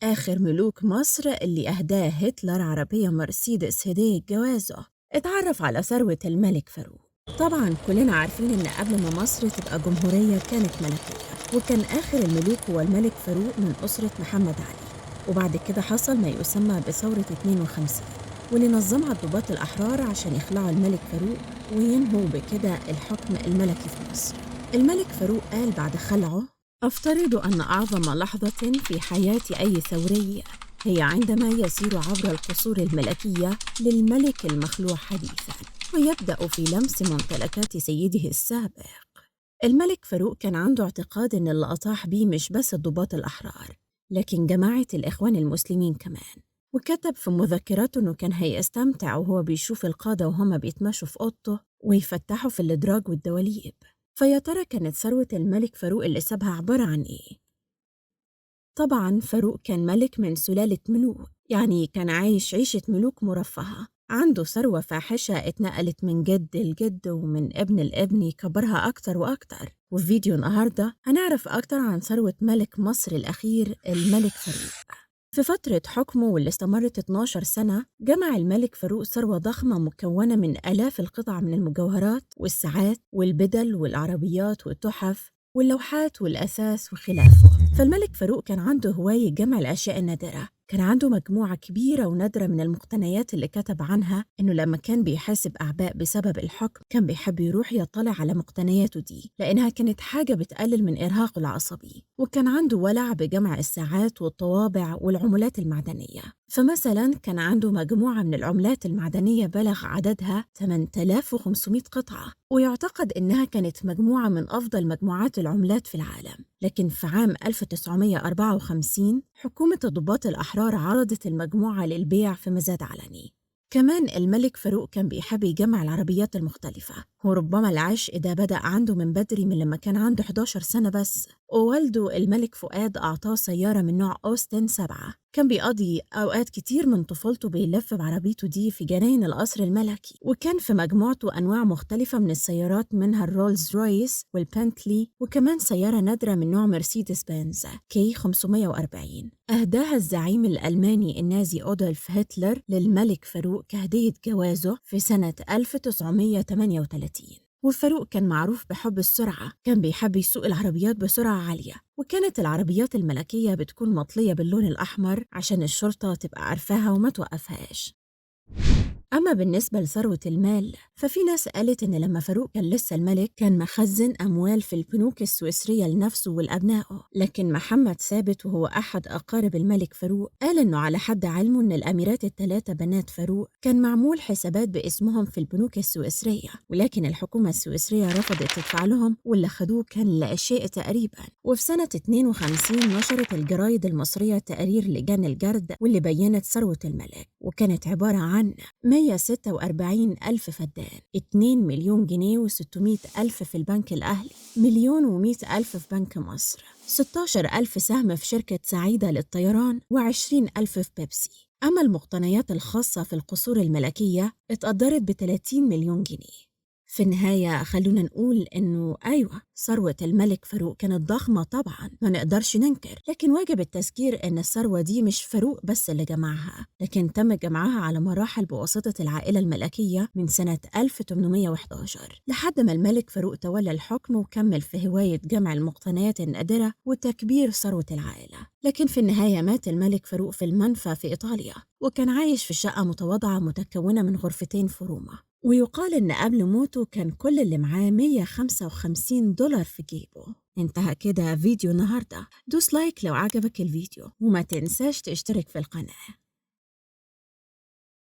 آخر ملوك مصر اللي أهداه هتلر عربية مرسيدس هدية جوازه، اتعرف على ثروة الملك فاروق. طبعا كلنا عارفين إن قبل ما مصر تبقى جمهورية كانت ملكية، وكان آخر الملوك هو الملك فاروق من أسرة محمد علي. وبعد كده حصل ما يسمى بثورة 52، واللي نظمها الضباط الأحرار عشان يخلعوا الملك فاروق وينهوا بكده الحكم الملكي في مصر. الملك فاروق قال بعد خلعه: أفترض أن أعظم لحظة في حياة أي ثوري هي عندما يسير عبر القصور الملكية للملك المخلوع حديثا ويبدأ في لمس ممتلكات سيده السابق. الملك فاروق كان عنده اعتقاد إن اللي أطاح بيه مش بس الضباط الأحرار، لكن جماعة الإخوان المسلمين كمان. وكتب في مذكراته إنه كان هيستمتع وهو بيشوف القادة وهما بيتمشوا في أوضته ويفتحوا في الإدراج والدواليب. فيا ترى كانت ثروة الملك فاروق اللي سابها عبارة عن إيه؟ طبعا فاروق كان ملك من سلالة ملوك، يعني كان عايش عيشة ملوك مرفهة، عنده ثروة فاحشة اتنقلت من جد لجد ومن ابن لابن يكبرها أكتر وأكتر. وفي فيديو النهاردة هنعرف أكتر عن ثروة ملك مصر الأخير الملك فاروق. في فترة حكمه واللي استمرت 12 سنة، جمع الملك فاروق ثروة ضخمة مكونة من آلاف القطع من المجوهرات والساعات والبدل والعربيات والتحف واللوحات والأثاث وخلافه. فالملك فاروق كان عنده هواية جمع الأشياء النادرة، كان عنده مجموعة كبيرة ونادرة من المقتنيات اللي كتب عنها إنه لما كان بيحاسب أعباء بسبب الحكم كان بيحب يروح يطلع على مقتنياته دي، لأنها كانت حاجة بتقلل من إرهاقه العصبي. وكان عنده ولع بجمع الساعات والطوابع والعملات المعدنية، فمثلا كان عنده مجموعة من العملات المعدنية بلغ عددها 8500 قطعة، ويعتقد إنها كانت مجموعة من أفضل مجموعات العملات في العالم. لكن في عام 1954 حكومة الضباط الأحرار عرضت المجموعة للبيع في مزاد علني. كمان الملك فاروق كان بيحب يجمع العربيات المختلفة، وربما العشق ده بدأ عنده من بدري، من لما كان عنده 11 سنة بس. ووالده الملك فؤاد أعطاه سيارة من نوع أوستن 7، كان بيقضي أوقات كتير من طفولته بيلف بعربيته دي في جناين القصر الملكي. وكان في مجموعته أنواع مختلفة من السيارات، منها الرولز رويس والبنتلي، وكمان سيارة نادرة من نوع مرسيدس بنز كي 540 أهداها الزعيم الألماني النازي أدولف هتلر للملك فاروق كهدية جوازه في سنة 1938. وفاروق كان معروف بحب السرعة، كان بيحب يسوق العربيات بسرعة عالية، وكانت العربيات الملكية بتكون مطلية باللون الأحمر عشان الشرطة تبقى عارفاها وما توقفهاش. أما بالنسبة لثروة المال، ففي ناس قالت إن لما فاروق كان لسه الملك كان مخزن أموال في البنوك السويسرية لنفسه ولأبنائه. لكن محمد ثابت وهو أحد أقارب الملك فاروق قال إنه على حد علمه إن الأميرات الثلاثة بنات فاروق كان معمول حسابات باسمهم في البنوك السويسرية، ولكن الحكومة السويسرية رفضت تدفع لهم، واللي خدوه كان لا شيء تقريبا. وفي سنة 52 نشرت الجرايد المصرية تقارير لجان الجرد واللي بينت ثروة الملك، وكانت عبارة عن 146 ألف فدان، 2 مليون جنيه و600 ألف في البنك الأهلي، 1,100,000 في بنك مصر، 16 ألف سهم في شركة سعيدة للطيران، و20 ألف في بيبسي. أما المقتنيات الخاصة في القصور الملكية اتقدرت ب30 مليون جنيه. في النهاية خلونا نقول إنه أيوة ثروة الملك فاروق كانت ضخمة طبعا، ما نقدرش ننكر، لكن واجب التذكير إن الثروة دي مش فاروق بس اللي جمعها، لكن تم جمعها على مراحل بواسطة العائلة الملكية من سنة 1811 لحد ما الملك فاروق تولى الحكم وكمل في هواية جمع المقتنيات النادرة وتكبير ثروة العائلة. لكن في النهاية مات الملك فاروق في المنفى في إيطاليا، وكان عايش في شقة متواضعة متكونة من غرفتين في روما. ويقال إن قبل موته كان كل اللي معاه 155 دولار في جيبه. انتهى كده فيديو النهاردة. دوس like لو عجبك الفيديو، وما تنساش تشترك في القناة.